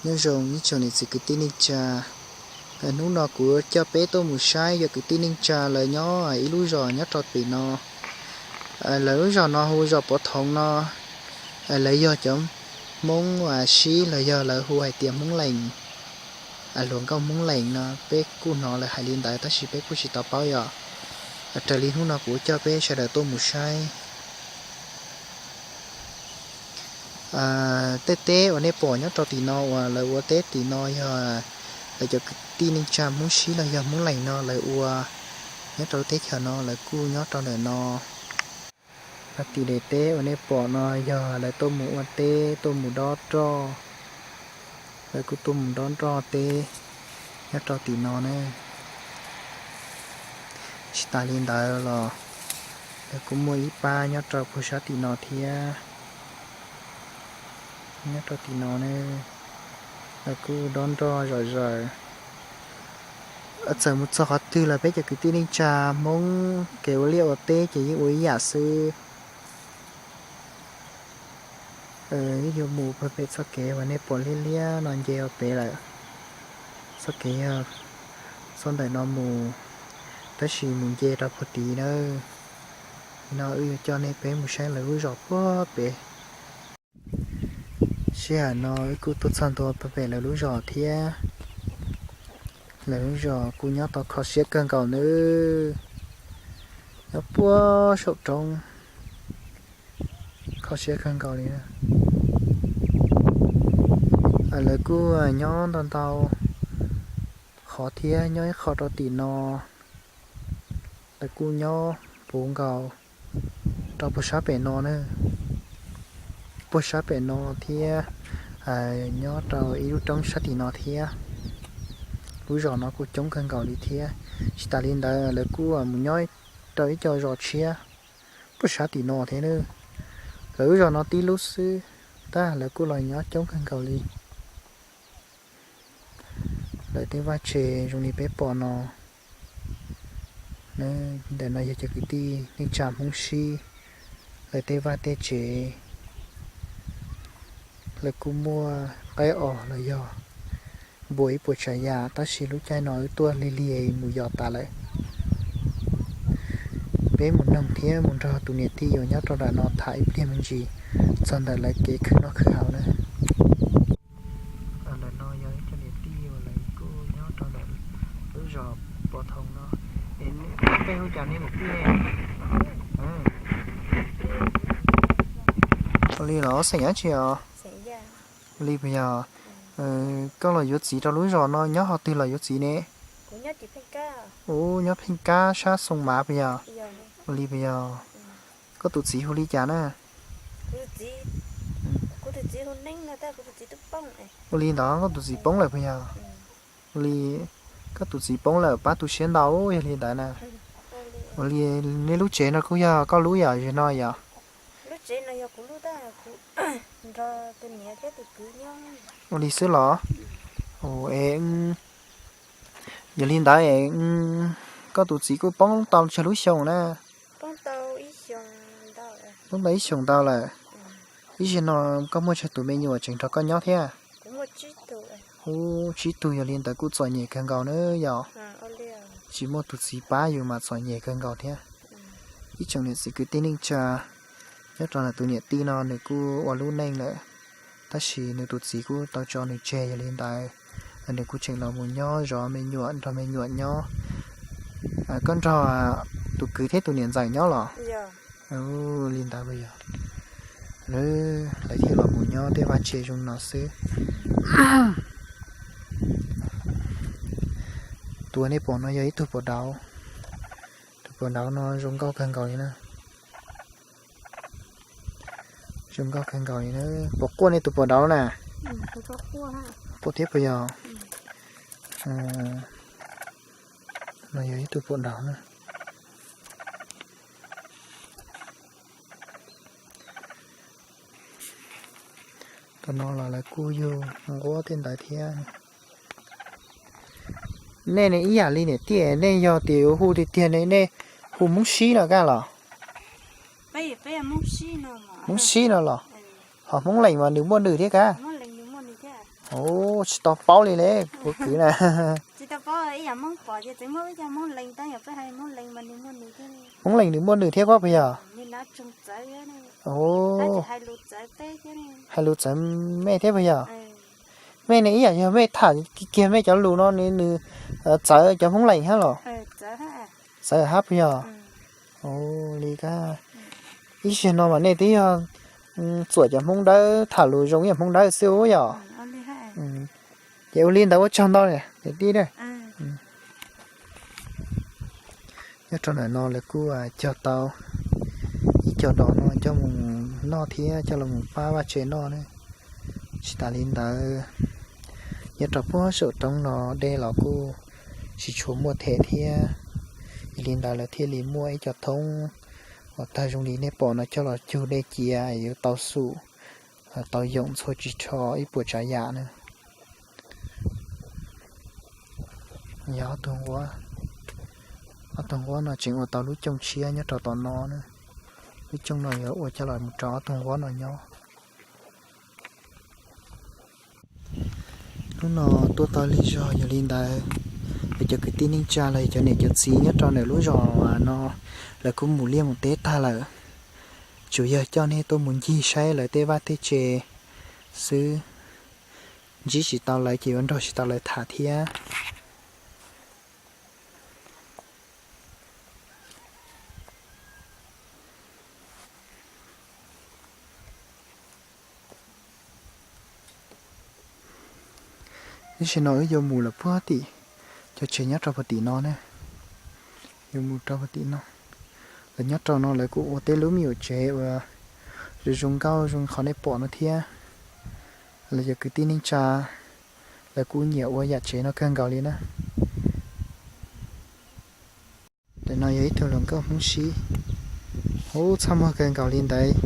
Nyob zoo ib tsoom niam txiv kwv tij neej tsa, hnub no kuv coj peb tuaj mus saib cov kwv tij neej tsa lawv nyob ib lub zos nyob rau pem no. Lawv lub zos no hu zos Pov Thoov no, lawv yog cov Hmoob Sib los yog lawv hu hais tias Hmoob Lees, hluas nkauj Hmoob Lees no peb kuj hnov lawv hais li ntawd tab sis peb kuj tsis tau paub yom. Raws li hnub no kuv coj peb sawv daws tuaj mus saib. Tej teb uas nej pom nyob rau tim no uas lawv ua teb tim no yog lawv cov kwv tij neej tsa Hmoob Sib los yog Hmoob Lees no lawv ua nyob rau lub teb chaws no lawv kuj nyob rau ntawm no. Hos tim daim teb uas nej pom no yog lawv tuaj mus ua teb tuaj mus dob roj, lawv kuj tuaj mus dob roj teb nyob rau tim no na. Tsis tas li ntawd los lawv kuj muaj ib pab nyob rau puag sab tim no thiab. Nyob rau tim no ne, lawv kuj dob nroj zom zaws. Txawm mus txog qhov twg los peb cov kwv tij neej tsa Hmoob kev ua liaj ua teb ces yeej ua ib yam xwb. Wb yuav mus pem txoj kev uas nej pom liab liab no nce ua pem lawm. Txoj kev yog txoj ntawm no mus, tab sis mus nce rau puag tid nawb. Nim no wb yuav coj nej peb mus saib lawv lub zos puag pem. Sij hawm no wb kuj tuaj txog ntua pem lawv lub zos thiab. Lawv lub zos kuj nyob tau kho siab kawg nkaus nawb. Nyob puag saum roob, kho siab kawg nkaus li. Lawv kuj nyob ntau ntau qhov thiab, nyob ib qho rau tim no, lawv kuj nyob puv nkaus rau puag sab pem no na, puag sab pem no thiab, nyob rau ib lub roob sab tim no thiab. Lub zos no kuj coob kawg nkaus li thiab. Tsis tas li ntawd lawv kuj mus nyob rau ib co zos tshiab puag sab tim no thiab nawb. Lawv lub zos no tib lub xwb, tab lawv kuj los nyob coob kawg nkaus li. Lawv tej vaj tse zoo li peb pom no. Ntawm no yog cov kwv tij neej tsa Hmoob Sib, lawv tej vaj tej tsev, lawv kuj muaj qaib os los yog npua ib puas tsav yam, tab sis lub caij no wb tuaj lig lig mus yos tas lawm. Peb mus noog thiab mus nrog tus niam tij uas nyob rau nram no tham ib pliag me ntsis txog ntawm lawv kev khwv noj khwv haus na. Ntawm no yog ib co niam tij uas lawv kuj nyob rau ntawm lub zos Pov Thoov no. Tej hu cas nej niam tij? Ua li los xeem dab tsi os? Ua li puas yog? Koj los yuav txiv rau lub zos no nyob qhov twg los yuav txiv ne? Ub, nyob Pheej Kab sab Xoo Mav puas yog? Ua li puas yog? Koj tus txiv hu li cas na? Ua li ntawd koj tus txiv poob lawm puas yog? Ua li, koj tus txiv poob lawm pab tu siab ntau yog li ntawd na. Ua li, nej lub tsev no kuj yog koj lub yom, zem no yom? Ua li xwb los? Es, yog li ntawd es, koj tus txiv kuj poob tau tsawg lub xyoo na? Poob tau ib xyoos ntau lawm. Ib zig no koj muaj tsawg tus me nyuam tseem nrog koj nyob thiab? Ub, tsib tug, yog li ntawd kuj txom nyem kawg nkaus na yom? Tsis muaj tus txiv pab yus mas txom nyem kawg nkaus thiab. Ib tsoom niam txiv kwv tij neej tsa, nyob rau ntawm tus niam tij no nws kuj ua lub neej lawm, tab sis nws tus txiv kuj tau tso nws tseg yog li ntawd. Nws kuj tseem los mus nyob zov me nyuam nrog me nyuam nyob. Koj nrog tus kwv thiab tus niam ntxawm nyob los? Li ntawd puas yog? Lawv thiaj los mus nyob tej vaj tse zoo no xwb. Tus uas nej pom no yog ib tug pos dauv. Tus pos dauv no zoo nkauj kawg nkaus li na. Zoo nkauj kawg nkaus li na. Puas quaj nej tus pos dauv na? Quaj thiab puas yog? No yog ib tug pos dauv na. Tus no los lawv kuj yug nquab tej ntawd thiab. Nej ne ib yam li niam tij, nej yog tias yuav hu tiag tiag ne nej hu Hmoob Sib no kab los? Hmoob Sib no los? Ho Hmoob Lees mas nws muaj nws thiab kab? Tsis tau paub li ne, kuv kwv na. Hmoob Lees nws muaj nws thiab koj puas yog? Hais lus txawv mej thiab puas yog? Mej ne ib yam yog mej tham kiag mej cov lus no nws txawv cov Hmoob Lees hab los? Txawv hab puas yog? Li ib zaug no mas nej twb yog txuam cov Hmoob Dawb tham lus zoo ib yam Hmoob Dawb xwb yom? Ces ua li ntawd ua tsaug ntau niam tij. Nyob rau ntawm no lawv kuj cog tau ib co dos no coj mus noj thiab coj los mus pab vaj tse noj ne. Tsis tas li ntawd, nyob rau puag saum roob no dej los kuj tsis tshua muaj them thiab. Yog li ntawd lawv thiaj li muaj ib co thoob uas tag zoo li nej pom no coj los cug dej cia yuav tau xum tau yoom txhua tsis tsho ib puas tsav yam na. Yog ob tug nquab no tseem ua tau lub cooj tshiab nyob rau tom no na. Lub cooj no yuav ua coj los mus rau ob tug nquab no nyob. Hnub no tuaj tau lig zog, yog li ntawd lawv cov kwv tij neej tsa los yog cov niam cov txiv nyob rau ntawm lub zos no lawv kuj mus liaj mus teb tag lawm. Tsuas yog coj nej tuaj mus ncig saib lawv tej vaj tej tse xwb, ntsib tsis tau lawv ces yuav nrog tsis tau lawv tham thiab. Tab sis no wb yuav mus lawm puag tim cov tsev nyob rau puag tim no na. Yuav mus rau puag tim no. Lawv nyob rau no lawv kuj ua tej lub me nyuam tsev uas zoo zoo nkauj zoo qhov nej pom no thiab. Lawv cov kwv tij neej tsa lawv kuj nyiam ua yam tsev no kawg nkaus li na. Ntawm no yog ib tug hluas nkauj Hmoob Sib. Ub, txaj muag kawg nkaus li ntawd,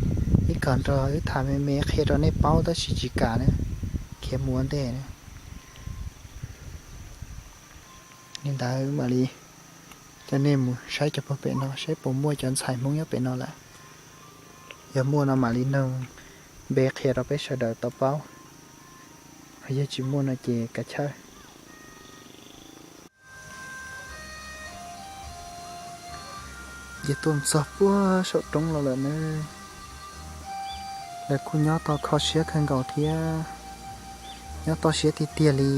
ib kom nrog wb tham me me qhia rau nej paub tab sis tsis kam na, khiav mus ua ntej na. Li ntawd mam li coj nej mus saib cov puag pem no saib puas muaj cov ntxhais Hmoob nyob pem no lawm. Yog muaj no mam li noog npe qhia rau peb sawv daws tau paub, ho yog tsis muaj no ces kav chawj. Ces tuaj txog puag saum roob los lawm na. Lawv kuj nyob tau kho siab kawg nkaus thiab, nyob toj siab tiag tiag li.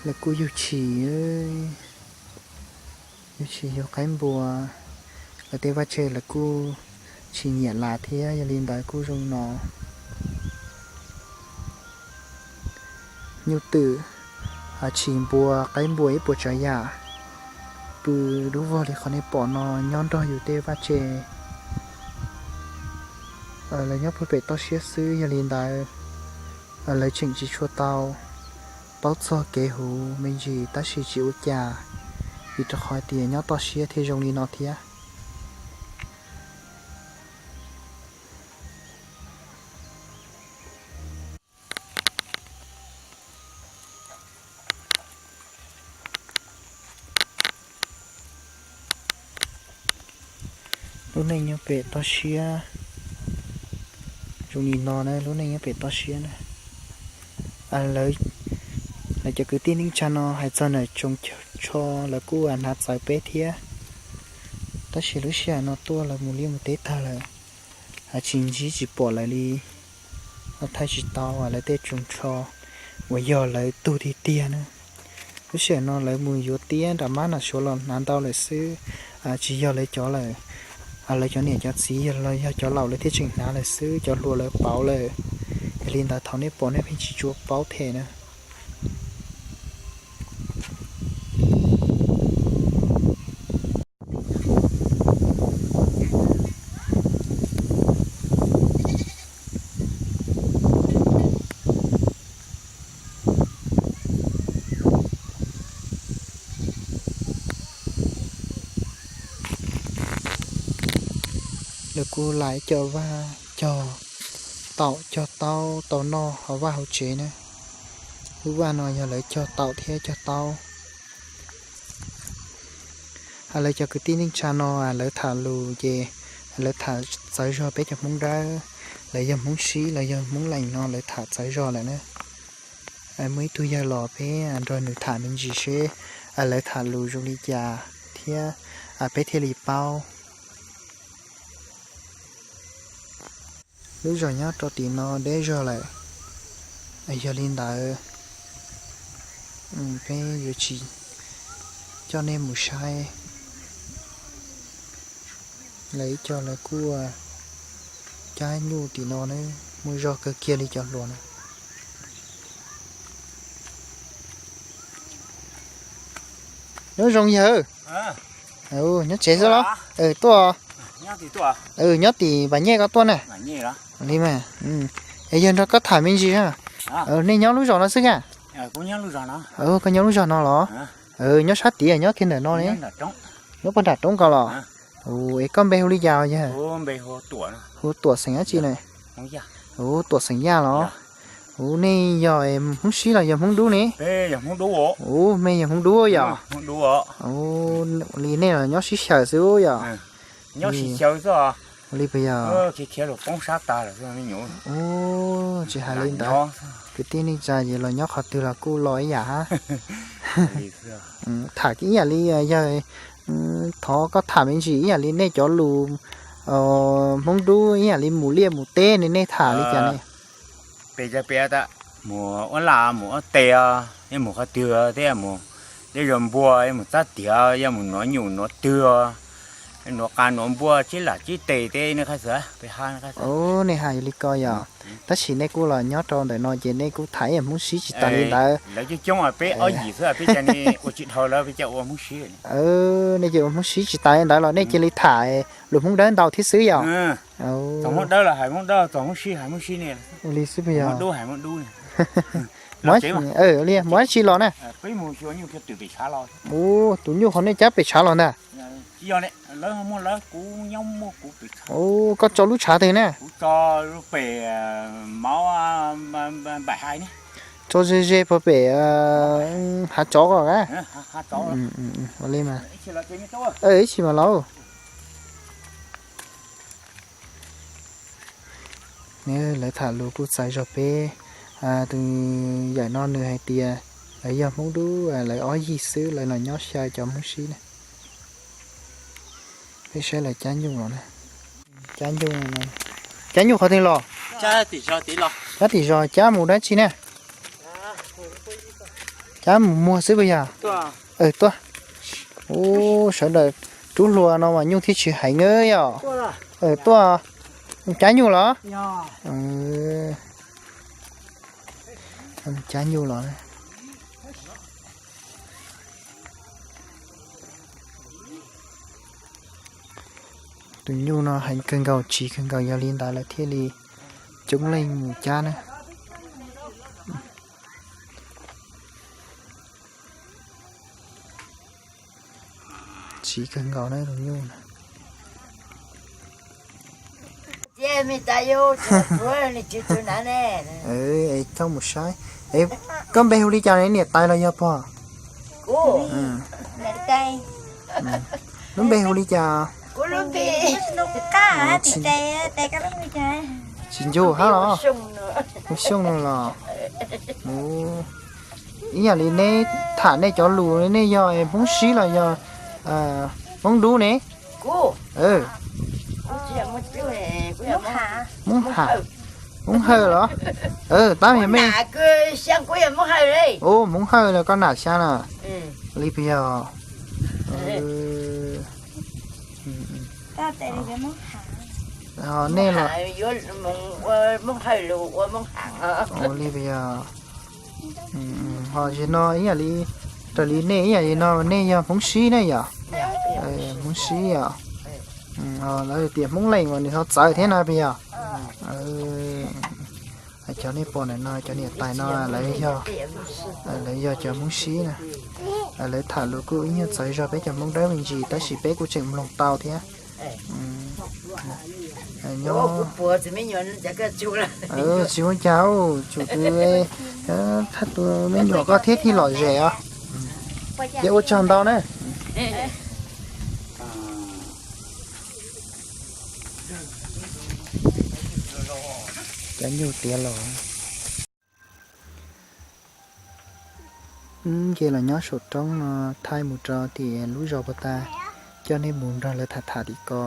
Lawv kuj yug tshis, yug tshis yug qaib npua, lawv tej vaj tse lawv kuj tsis nyiam las thiab, yog li ntawd kuj zoo no. Nyuj twm, tshis npua, qaib npua ib puas tsav yam pw dub vog li qhov nej pom no nyob nrog yus tej vaj tse. Lawv nyob puag pem toj siab xwb, yog li ntawd lawv tseem tsis tshua tau paub txog kev huv me ntsis tab sis tsis ua cas, vim rau qhov tias nyob toj siab thiaj zoo li no thiab. Lub neej nyob pem toj siab zoo li no na, lub neej nyob pem toj siab na. Lawv cov kwv tij neej tsa no hais txog ntawm tsoos tsho lawv kuj hnav txawv peb thiab, tab sis lub sij hawm no tuaj lawv mus liaj mus teb tag lawm, tsis ntsib tsis pom lawv li. Thaij tsis tau lawv tej tsoos tsho uas yog lawv tug tiag tiag na. Lub sij hawm no lawv mus yuav tiab nram mab nram suav los hnav ntau lawm xwb, tsis yog lawv cov lawm. Lawv cov niam cov txiv los yog cov laus lawv thiaj tseem hnav lawm xwb, cov hluas lawv pauv lawm. Yog li ntawd thaum nej pom nej pheej tsis tshua paub them na. Lawv kuj lam cov vaj cog taum cog taub tau noj hauv vaj hauv tsev na. Lub vaj no yog lawv cog taum thiab cog taub. Lawv cov kwv tij neej tsa no lawv tham lus ces lawv tham txawv zog peb cov Hmoob Dawb. Lawv yog Hmoob Sib los yog Hmoob Lees no lawv tham txawv zog lawm na. Muaj ib tug yawg los peb nrog nws tham me ntsis seb lawv tham lus zoo li cas thiab peb thiaj li paub. Lub zos nyob rau tim no deb zog lawm, yog li ntawd peb yuav tsis coj nej mus saib. Lawv ib co lawv kuj cab nyuj tim no na, muaj zog kawg kiag li cov hluas na. Nyob zoo yawg. Nyob tsev xwb los? Tuaj. Nyob tim Vam Nyej koj tuaj na. Li mas, es yawg nrog koj tham me ntsis. Nej nyob lub zos no xwb ka? Koj nyob lub zos no los? Nyob sab tid nyob kiag ntawm no ne. Nyob puag nram roob ko los? Es koj npe hu li cas yawg? Hu Tuam xeem dab tsi na? Hu Tuam xeem Yaj los? Hu nej yog Hmoob Sib los yog Hmoob Dub ne? Hu mej yog Hmoob Dub yom? Li nej los nyob sib xyaw xwb yom? Li puas yog? Tsis hais li ntawd, kwv tij neej tsa ces los nyob qhov twg los kuj los ib yam hab. Tham ib yam li yawg, thov koj tham me ntsis ib yam li nej cov lus Hmoob Dub ib yam li mus liaj mus teb ne, nej tham li cas ne? Peb cov peb mus ua laj mus ua tes, yog mus qhov twg thiab, yog mus, yog zos npua, yog mus txab tiav, yog mus nuav nyuj nuav twg, nuav qa nuav npua, tsib lam tsib tes teb nej qab xwb. Nej hais li ko yog, tab sis nej kuj los nyob rau ntawm no ces nej kuj tham ib yam Hmoob Sib tsis tas li ntawd. Lawv coob coob peb ob yim xwb, peb ua tsis dhau lawv, peb ua Hmoob Sib. Nej ces ua Hmoob Sib tsis tas li ntawd los nej cia li tham lus Hmoob Dawb ntau thiab xwb yog? Txog Hmoob Dawb los hais Hmoob Dawb, txog Hmoob Sib hais Hmoob Sib ne. Ua li xwb puas yog? Mus dab tsi los na? Tus nyuj qhov nej cab pem tshav los ntag. Koj tso lub tshav twg na? Tso ze ze puag pem hav tsov ko a? Ua li mas, ib chim mas los. Lawv tham lus kuj txawv zog peb. Tus yawm no nws hais tias lawv yog Hmoob Dub, lawv ob yig xwb lawv los nyob xyaw cov Hmoob Sib na. Peb saib lawv cab nyuj los na. Cab nyuj, cab nyuj qhov twg los? Cab tim zos cab mus dab tsi na? Cab mus muag xwb puas yog? Tuaj. Ub, sawv daws rub hlua no mas nyuj thiaj tsis heev yom. Tuaj, cab nyuj los? Cab nyuj los. Tus nyuj no heev kawg nkaus, tsiv kawg nkaus, yog li ntawd lawv thiaj li coob leej mus cab na. Tsiv kawg nkaus na tus nyuj na. Coj mus saib. Koj npe hu li cas ne, niam tais los yog pog? Lub npe hu li cas? Tsis ncu hab los? Hu Xyooj no los? Ib yam li neb tham nej cov lus, nej yog Hmoob Sib los yog Hmoob Dub ne? Hmoob Hawj, Hmoob Hawj los? Tab yog mej, Hmoob Hawj los koj nam xya na. Li puas yog? Nej los? Li puas yog? Ho zaum no ib yam li, raws li nej ib yam li no nej yog Hmoob Sib ne yom? Hmoob Sib yom? Lawv tias Hmoob Lees mas nws ho txawv thiab no puas yog? Cov nej pom ntawm no cov niam tais no lawv yog, lawv yog cov Hmoob Sib na. Lawv tham lus kuj ib nyuag txawv zog peb cov Hmoob Dawb me ntsis tab sis peb kuj tseem mloog tau thiab. Nyob, tsis muaj cas, tsum tus, thaj tus me nyuam koj thiab thiaj lom zem os. Ces ua tsaug ntau na. Nyuj tiav los. Wb nce los nyob saum roob no, thaij mus rau tim lub zos puag ta, coj nej mus nrog lawv tham tham tim ko.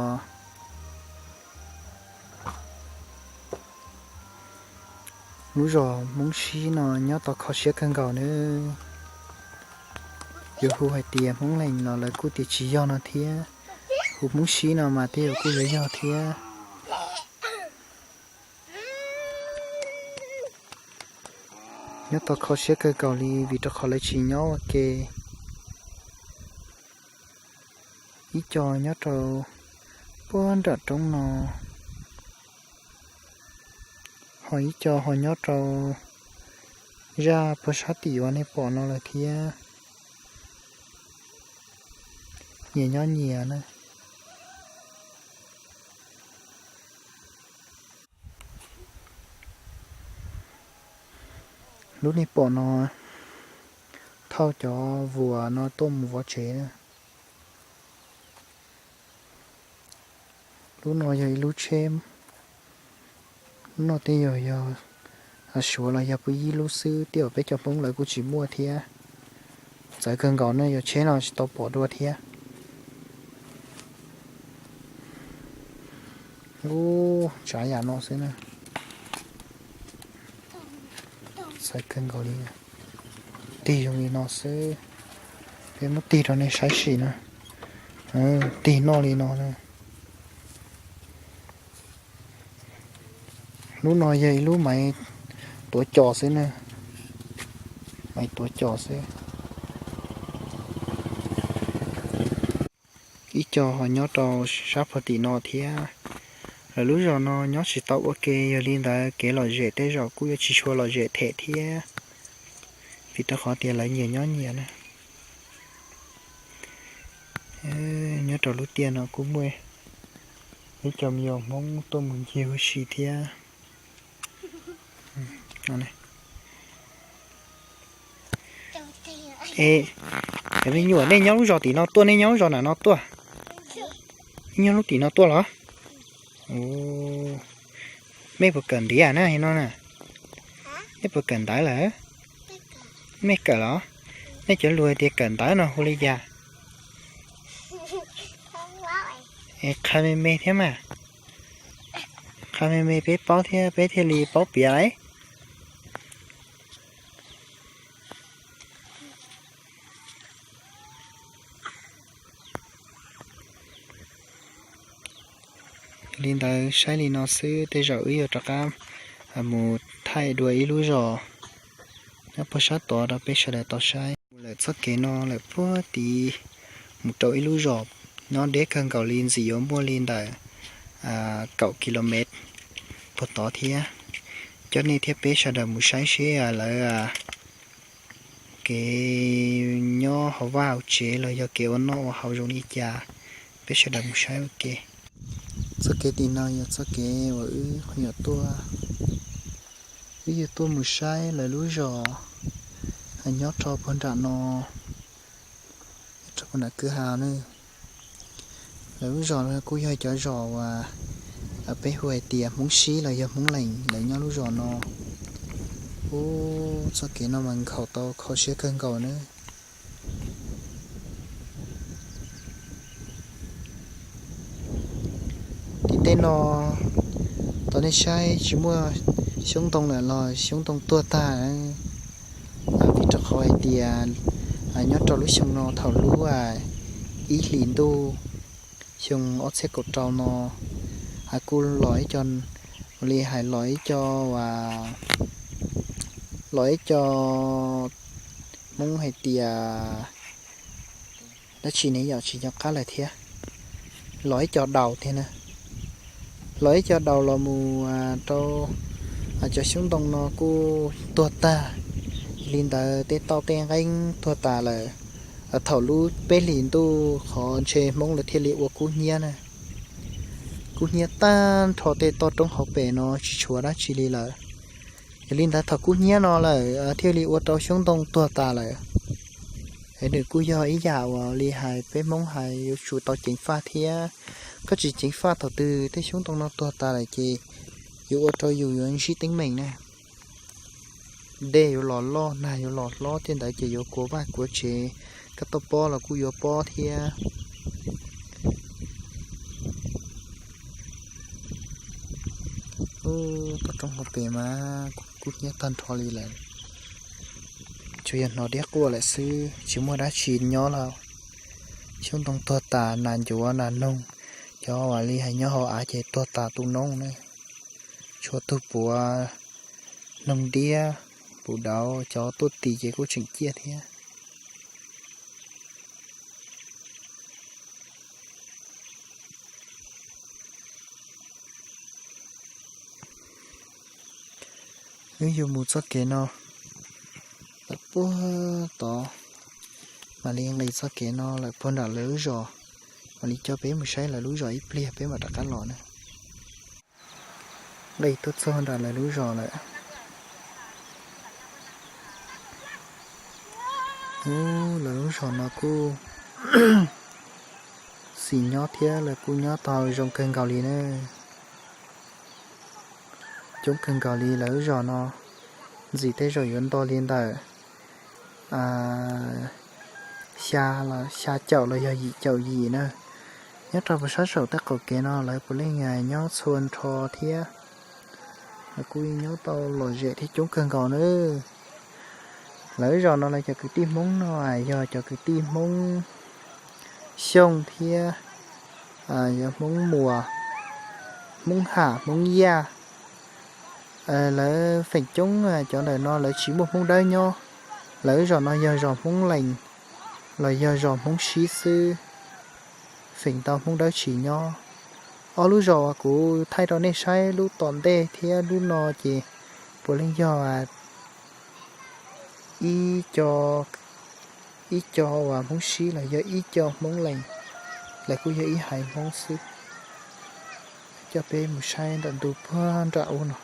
Lub zos Hmoob Sib no nyob tau kho siab kawg nkaus nawb. Yuav hu hais tias Hmoob Lees los lawv kuj tias tsis yog no thiab. Hu Hmoob Sib no mas tej zaum kuj yuav yog thiab. Nyob tau kho siab kawg nkaus li vim rau qhov lawv tsis nyob ua ke. Ib co nyob rau puag nram roob no, ho ib co ho nyob rau zaj puag sab tim uas nej pom no lawm thiab. Nyias nyob nyias na. Lub nej pom no thauj cov vuas no tuaj mus vov tsev na. Lub no yog ib lub tsheb, lub no tej zaum yog Suav los yog pw ib lub xwb, tej zaum peb cov Hmoob lawv kuj tsis muaj thiab. Txawv kawg nkaus ne, yog tsheb no tsis tau pom dua thiab. Ub, tsav yam no xwb na. Txawv kawg nkaus li. Tig zoo li no xwb. Peb muab tig rau nej saib sim na. Tig noj li no na. Lub no yog ib lub maiv tuav cos xwb na. Maiv tuav cos xwb. Ib co ho nyob rau sab puag tim no thiab. Lawv lub zos no nyob tsis tau ua ke, yog li ntawd kev lom zem tej zaum kuj yuav tsis tshua lom zem them thiab, vim rau qhov tias lawv nyias nyob nyias na. Nyob rau lub tiaj no kuj muaj ib co me nyuam Hmoob tuaj mus ncig ua si thiab. E, me nyuam, nej nyob lub zos tim no tuaj, nej nyob lub zos nram no tuaj? Nej nyob lub tim no tuaj los? Mej puas kawm ntiav na no na? Mej puas kawm ntawv lawm? Mej kawm los? Mej cov lus hais tias kawm ntawv no hu li cas? Es qha me me thiab mas. Qha me me peb paub thiab peb thiaj li paub piav lauj. Li ntawd saib li no xwb, tej zaum wb yuav rov qab mus thaij dua ib lub zos nyob puag sab tod rau peb sawv daws tau saib. Mus lawm txoj kev no lawm puag tid mus rau ib lub zos nyob deb kawg nkaus li, ntxim yuav muaj li ntawm kaum kilomev puag tod thiab. Coj nej thiab peb sawv daws mus saib seb lawv kev nyob hauv vaj hauv tsev los yog kev ua noj ua haus zoo li cas, peb sawv daws mus saib ua ke. Txoj kev tim no yog txoj kev uas wb qhov nyuam tuaj, wb yuav tuaj mus saib lawv lub zos nyob rau puag nram no, rau puag nram kwj ha na. Lawv lub zos no kuj yog cov zos uas peb hu hais tias Hmoob Sib los yog Hmoob Lees lawv nyob lub zos no. Ub, txoj kev no mas nkhaus tau kho siab kawg nkaus na. Tim tej no tau nej saib tsis muaj xyoob ntoo lawm los xyoob ntoo tuag tag. Vim rau qhov hais tias nyob rau lub xyoo no thaum lub ib hlis ntuj xyoo ob txhiab kaum rau no, kuj los ib co, ua li hais los ib co, los ib co Hmoob hais tias dab tsi ne yom, tsis nco qab lawm thiab. Los ib co daus tiag na, los ib co daus los mus rau cov xyoob ntoo no kuj tuag tag. Yog li ntawd tej tauj tej nqeeb tuag tas lawm. Thaum lub peb hlis ntuj qhov ntshe Hmoob lawv thiaj li ua kub hnyiab na. Kub hnyiab tag nrho tej toj roob hauv pes no tsis tshuav dab tsi li lawm. Yog li ntawd thaum kub hnyiab no lawm thiaj li ua rau xyoob ntoo tuag tas lawm. Es nws kuj yog ib yam uas li hais peb Hmoob hais yuav tsum tau ceev faj thiab. Koj tsis ceev faj thaum twg tej xyoob ntoo no tuag tas lawm ces Yuav ua rau yus yuav ntsib teeb meem na. Dej yuav los loj, nag yuav los hlob, tej ntawd ces yuav kuav vaj kuav tsev, koj tau pob los kuj yuav pob thiab. Ub, tom roob hauv pes mas kuj hnyiab tag nrho li lawm. Tsuas yog hnov diab quaj lawm xwb, tsis muaj dab tsi nyob lawm. Xyoob ntoo tuag tas, nas ncuav nas noog, cov uas li hais nyob hauv av ces tuag tas tu noob na. Tshuav tug puav noog diab puv dauv, cov tuaj tis ces kuj tseem ciaj thiab. Wb yuav mus txoj kev no lawm puag tod, mam li nqis txoj kev no lawm puag nram lawv lub zos, mam li coj peb mus saib lawv lub zos ib pliag peb mam rov qab los na. Nqis tuaj txog nram lawv lub zos lawm. Ub, lawv lub zos no kuj xis nyob thiab lawv kuj nyob tau zoo kawg nkaus li na. Coob kawg nkaus li lawv lub zos no, ntxim tej zaum yuav nto li ntawm xya, xya caum los yog yim caum yim na. Nyob rau puag sab saum tej qaum kev no lawv puav leej nyob txhua nrho thiab. Lawv kuj nyob tau lom zem thiab coob kawg nkaus na. Lawv zos no lawv cov kwv tij Hmoob no yog cov kwv tij Hmoob Xyooj thiab yog Hmoob Muas, Hmoob Ham, Hmoob Yaj. Lawv feem coob cov ntawm no lawv tsis muaj Hmoob Dawb nyob. Lawv zos no yog zos Hmoob Lees los yog zos Hmoob Sib xwb, feem ntau Hmoob Dawb tsis nyob. Ob lub zos uas kuv thaij rau nej saib lub tom ntej thiab lub no ces puav leej yog ib co, ib co uas Hmoob Sib los yog ib co Hmoob Lees, lawv kuj yog ib haiv Hmoob xwb. Coj peb mus saib ntawm ntug puag nram ub no.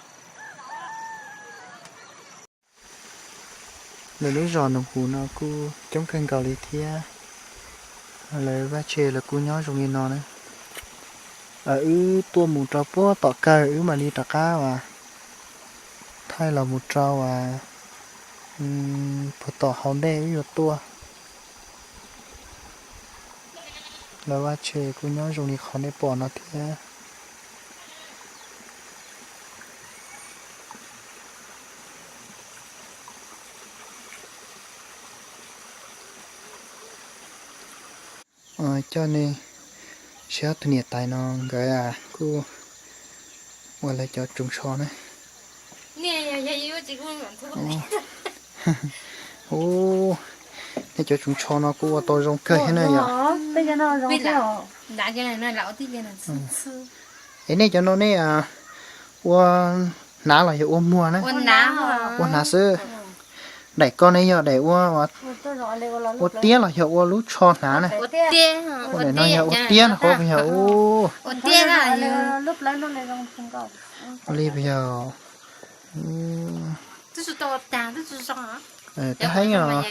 Lawv lub zos Noog Hus no kuj coob kawg nkaus li thiab. Lawv vaj tse lawv kuj nyob zoo li no na. Wb tuaj mus rau puag tom kawg wb mam li rov qab uas thaij los mus rau uas puag tom hauv ntej wb yuav tuaj. Lawv vaj tse kuj nyob zoo li qhov nej pom no thiab. Coj nej saib ob tug niam tais no nkawd kuj ua lawv cov tsoos tsho na. Ub, nej cov tsoos tsho no kuj ua tau zoo kawg thiab na yom. Es nej cov no nej ua hnav los yog ua muag na? Ua hnav xwb. Daim ko ne yog daim ua, ua tiab los yog ua lub tsho hnav na? Daim no yog ua tiab no qhov yog ua li puas yog? Tab heev os.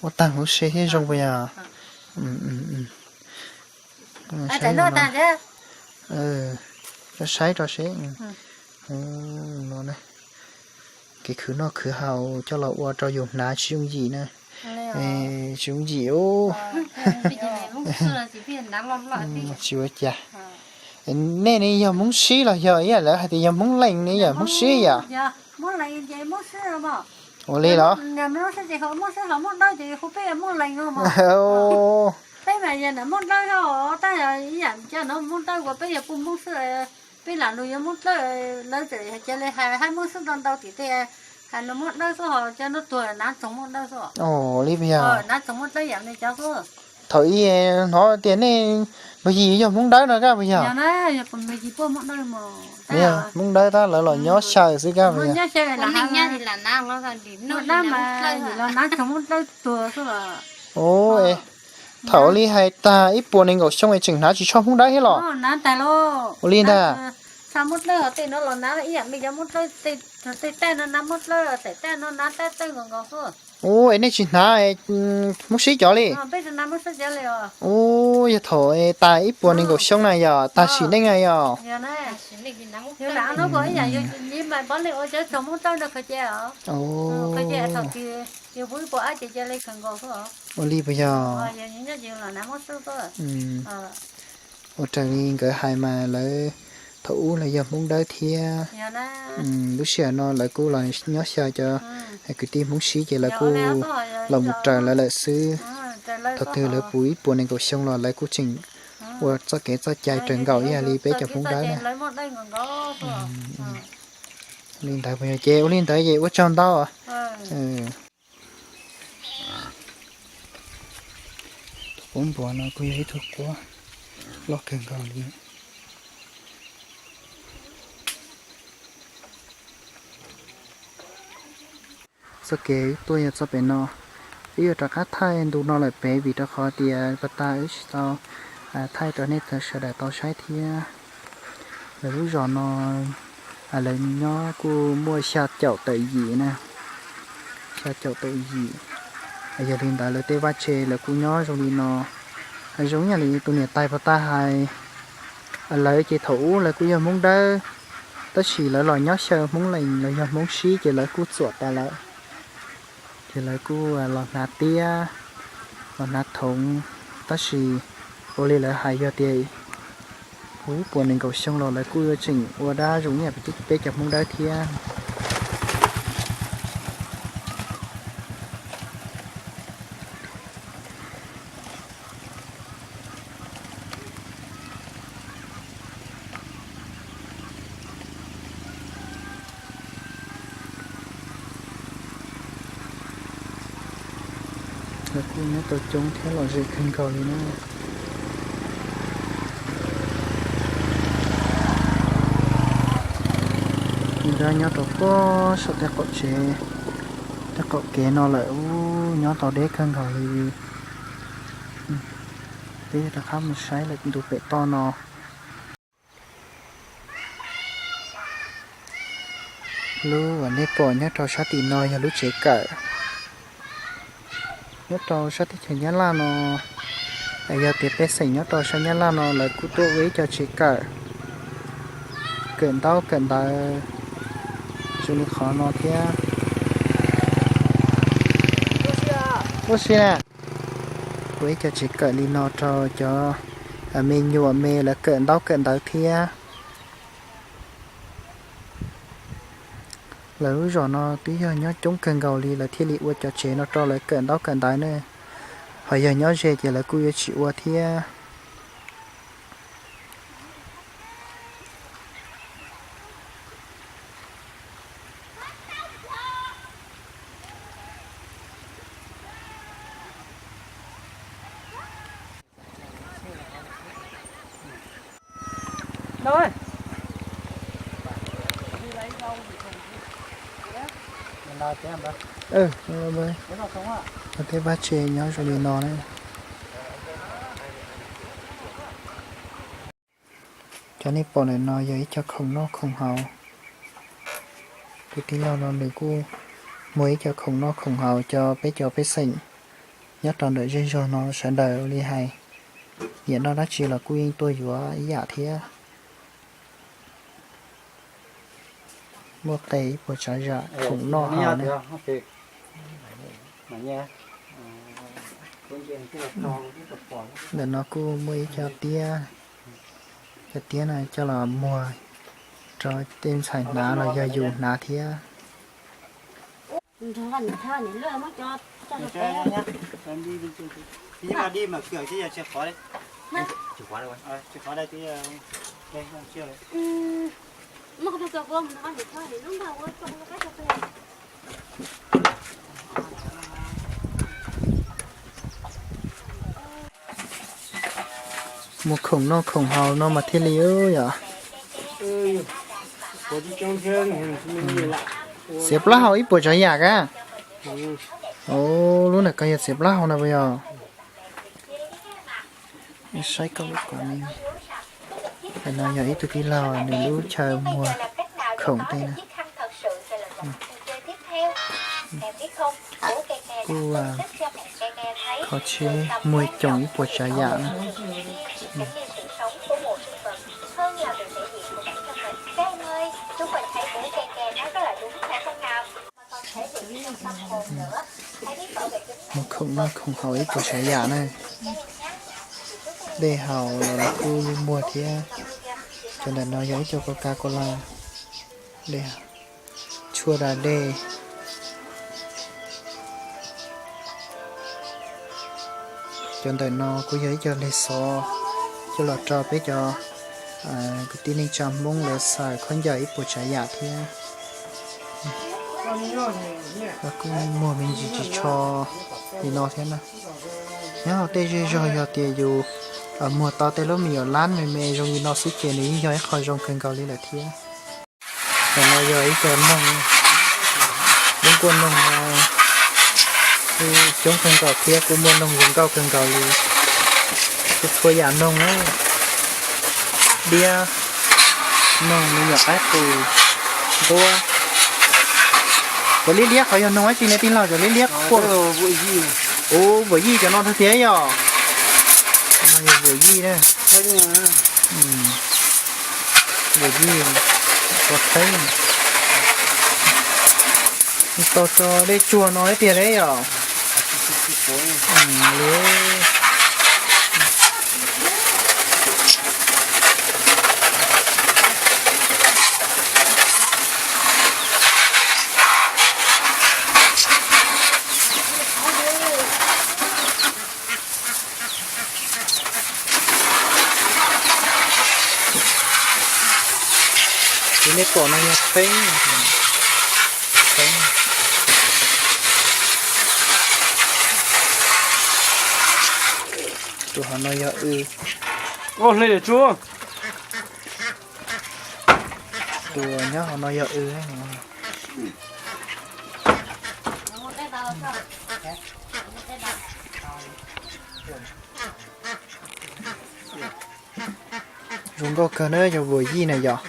Ua tag huv se thiab zoo puas yog? Saib, saib rau seb. No, kev khwv noj khwv haus coj los ua rau yus hnav tsis yooj yim na. Tsis yooj yim ub. Tsis ua cas. Nej ne yog Hmoob Sib los yog ib yam lawv hais tias yog Hmoob Lees ne yog Hmoob Sib yom? Ua li los? Peb lam lus yuav Hmoob Dawb, lawv txawm hais cia li hais hais Hmoob Sib ntau ntau tim tej, hais lus Hmoob Dawb xwb ho cov no tuag hnav tsoos Hmoob Dawb xwb. Ua li puas yog? Hnav tsoos Hmoob Dawb yam li cov xwb. Thaum ub hnov tias nej Npawg Yis yog Hmoob Dawb no kab puas yog? Hmoob Dawb tab lawv los nyob xyaw xwb kab puas yog? Thaum li hais tag ib puas nees nkaum xyoo es tseem hnav tsis tshua Hmoob Dawb thiab los? Ua li ntag. Tej no los hnav ib yam li cov Hmoob Dawb, tej tej no hnav Hmoob Dawb, tej tej no hnav tab tawj nkaus nkaus xwb. Ua es nej tsis hnav Hmoob Sib cov li? Ua yog thaum tas ib puas nees nkaum xyoo na yog tag sim neej na yog? Ua li puas yog? Ua raws li nkawd hais mas lawv thaum ub lawv yog Hmoob Dawb thiab. Lub sij hawm no lawv kuj los nyob xyaw cov kwv tij Hmoob Sib ces lawv kuj los mus raws lawv lawm xwb. Thaum twg lawv puv ib puas nees nkaum xyoo los lawv kuj tseem ua txoj kev txoj cai raws nkaus ib yam li peb cov Hmoob Dawb na. Li ntawd puas yog? Ces ua li ntawd ces ua tsaug ntau. Tus quab npua no kuj yog ib tug quab loj kawg nkaus li. Txoj kev tuaj yog txoj pem no, wb yuav rov qab thaij ntu no lawm pem vim rau qhov tias pas tas wb tsis tau thaij rau nej sawv daws tau saib thiab. Lawv lub zos no lawv nyob kuj muaj xya caum tawm yim na, xya caum tawm yim. Yog li ntawd lawv tej vaj tse lawv kuj nyob zoo li no. Zoo ib yam li tus niam tais pas tas hais, lawv ces thaum ub lawv kuj yog Hmoob Dawb, tab sis lawv los nyob xyaw Hmoob Lees los yog Hmoob Sib ces lawv kuj txuam tas lawm. Ces lawv kuj los hnav tiab, los hnav thoov, tab sis ua li lawv hais yog tias puv ib puas nees nkaum xyoo los lawv kuj yuav tseem ua dab zoo ib yam peb cov Hmoob Dawb thiab. Lawv kuj nyob tau coob thiab lom zem kawg nkaus li na. Nkawd nyob rau puag saum tej qaum tsev, tej qaum kev no lawm, ub, nyob tau deb kawg nkaus li. Peb rov qab mus saib lawm ntu pem toj no. Lub uas nej pom nyob rau sab tim no yog lub tsev kawm. Nyob rau sab teb chaws Nyab Laj no, yog tias pej xeem nyob rau sab Nyab Laj no lawv kuj tuaj ua ib co tsev kawm, kawm ntaub kawm ntawv zoo li qhov no thiab. Ua si na, ua ib co tsev kawm li no rau cov me nyuam me lawv kawm ntaub kawm ntawv thiab. Lawv lub zos no twb yog nyob coob kawg nkaus li lawv thiaj li ua cov tsev no rau lawv kawm ntaub kawm ntawv ne. Ho yog nyob ze ces lawv kuj yuav tsis ua thiab. Tej vaj tse nyob zoo li no na. Cov nej pom ntawm no yog ib co khoom noj khoom haus. Tus tij laug no nws kuj muag ib co khoom noj khoom haus coj peb cov pej xeem nyob rau ntawm zej zog no sawv daws ua li hais, nyiam noj dab tsi los kuj yeej tuaj yuav ib yam thiab. Muaj qe ib puas tsav yam khoom noj haus na. Ntawm no kuj muaj ib co tiab, co tiab no coj los muag rau tej ntxhais hnav los yog yus hnav thiab. Muag khoom noj khoom haus no mas thiaj li yom. Txiav plaub hau ib puas tsav yam ka. Lub ntawm ko yog txiav plaub hau no puas yog? Saib koj lub kom ne. No yog ib tug tij laug nws lub chaw muag khoom tej na. Kuj kho tsheb muag coom ib puas tsav yam na. Muag khoom noj khoom haus ib puas tsav yam na. Dej haus los kuj muag thiab. Cov ntawm no yog ib co Coca-Cola, dej, tshuaj da dej. Cov ntawm no kuj yog ib co leg xov coj los rau peb cov kwv tij neej tsa Hmoob lawv xaws khaub ncaws ib puas tsav yam thiab. Kuj muag me ntsis tsis tsho li no thiab na. Nyob hauv tej zej zog yog tias yus muag tau tej lub me nyuam lab me me zoo li no xwb ces nws yeej yog ib qho zoo kawg nkaus li lawm thiab. Ntawm no yog ib co noog, lub nkuaj noog no kuj coob kawg nkaus thiab kuj muaj noog zoo nkauj kawg nkaus li. Kuj txhua yam noog na, diab, noog me nyuam qaib qus, ntuab. Cov liab liab qhov yog noog dab tsi ne tij laug, cov liab liab quaj? Ua vuam yij cov no tiag yog. No yog vuam yij na. Vuam yij, ua theeb. Tau tso dej tsuag no thiab tiag yog. Ces nej pom no yog theeb, theeb. Tus hauv no yog w. Tus nyob hauv no yog w. Zoo nkauj kawg na, yog vuam yij na yog.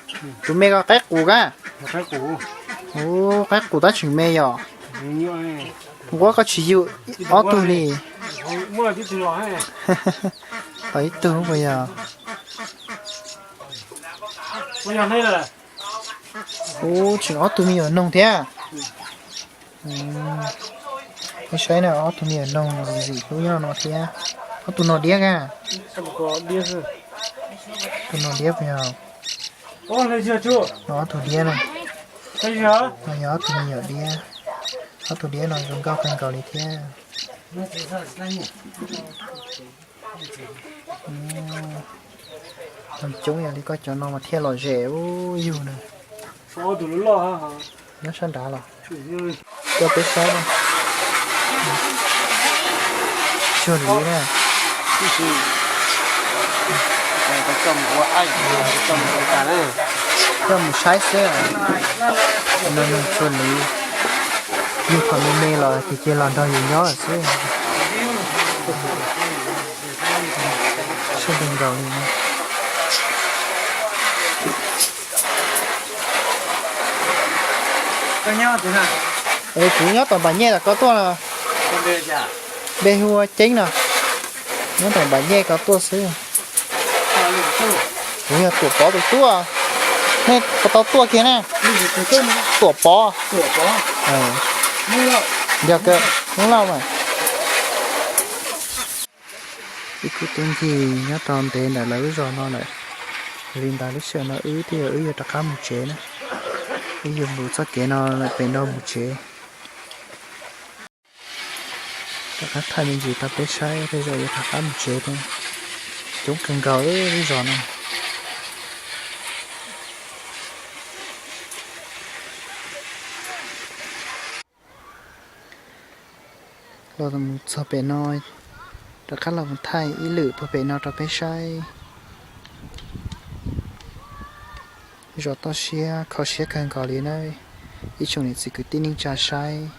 Tus me ko qaib qus ka? Ub, qaib qus tab tseem me yog. Nquab koj tsis yug ob tug li? Tau ib tug puas yog? Ub, tseem ob tug me nyuam noog thiab. Nej saib na, ob tug me nyuam noog zim zim hlub nyob no thiab. Ob tug no diab ka? Tus no diab puas yog? No ob tug diab na. No yog ob tug me nyuam diab. Ob tug diab no zoo nkauj kawg nkaus li thiab. Noog coob yog li koj cov no mas thiaj lom zem ub yug na. Nyob sab nrad los. Coj peb saib na. Tsuag li na. Coj mus saib xwb. No noog tsuag li. Yug thaum me me los ces cia los nrog yus nyob xwb. Siab ntev nkaus li na. Kuv nyob tom Npam Nyej los koj tuaj no. Npe hu ua Ceeb no. Nyob tom Npam Nyej koj tuaj xwb. Kuv yog Tuam Pov tus tub. Nej puas tau tuaj kiag na? Tuam Pov. Yog, Hmoob Lauj mas. Ib khub tub ncig nyob rau ntev ntawm lawv lub zos no lawm. Yog li ntawd lub sij hawm no wb thiaj yog wb yuav rov qab mus tsev na. Wb yuav mus txoj kev no pem no mus tsev. Rov qab thaij me ntsis rau peb saib, tej zaum yuav rov qab mus tsev thiab. Coob kawg nkaus lub zos no. Los mus txog pem no, rov qab los mus thaij ib lwm puag pem no rau peb saib. Zos toj siab kho siab kawg nkaus li na, ib tsoom niam txiv kwv tij neej tsa saib.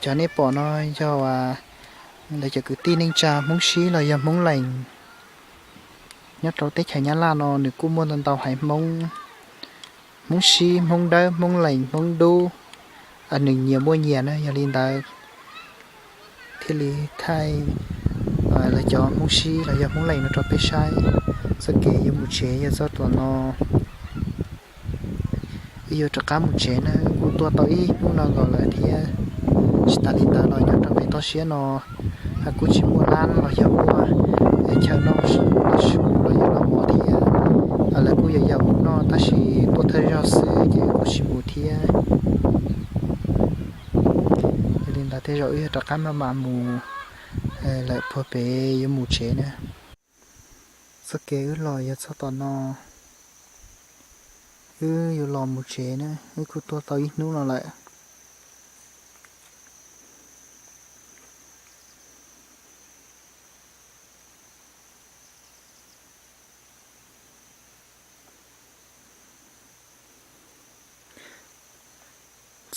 Cov nej pom no yog lawv cov kwv tij neej tsa Hmoob Sib los yog Hmoob Lees. Nyob rau teb chaws Nyab Laj no nws kuj muaj ntau ntau haiv Hmoob, Hmoob Sib, Hmoob Dawb, Hmoob Lees, Hmoob Dub, nws nyias muaj nyias na, yog li ntawd thiaj li thaij los cov Hmoob Sib los yog Hmoob Lees no rau peb saib. Txoj kev yuav mus tsev yog txoj tom no. Wb yuav rov qab mus tsev na, wb kuj tuaj tau ib hnub no nkaus lawm thiab. Tsis tas li ntawd los nyob rau pem toj siab no kuj tsis muaj lab los yog muaj chaw noj su los yog noj mov thiab. Lawv kuj yuav yaum mus noj tab sis tuaj thawj zaug xwb ces kuj tsis mus thiab. Yog li ntawd tej zaum wb yuav rov qab maj mam mus lawm puag pem yuav mus tsev na. Txoj kev wb los yog txoj tom no, wb yuav los mus tsev na, wb kuj tuaj tau ib hnub no lawm.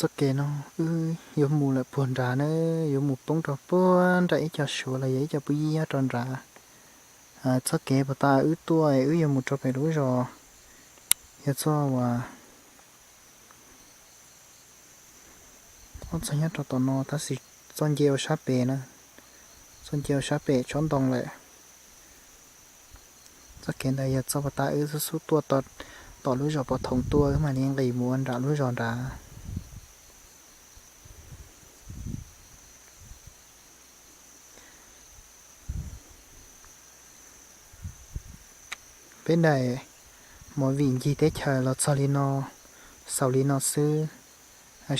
Txoj kev no wb yuav mus lawm puag nrad na, yuav mus poob rau puag nram ib co suav los yog ib co pub yib nyob rau nrad. Txoj kev puag ta wb tuaj wb yuav mus rau pem lub zos, yog txoj uas ob txog nyob rau tom no tab sis txoj nce ua sab pem na, txoj nce ua sab pem tsob ntoo lawm. Txoj kev ntawd yog txoj puag ta wb xub xub tuaj tom lub zos Pov Thoom tuaj, wb mam li nqis mus ua nram lub zos nrad. Peb daim movie ncig teb chaws los txog li no, xaus li no xwb.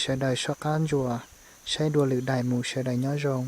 Sawv daws soj qab ntsuas saib dua lwm daim mus, sawv daws nyob zoo.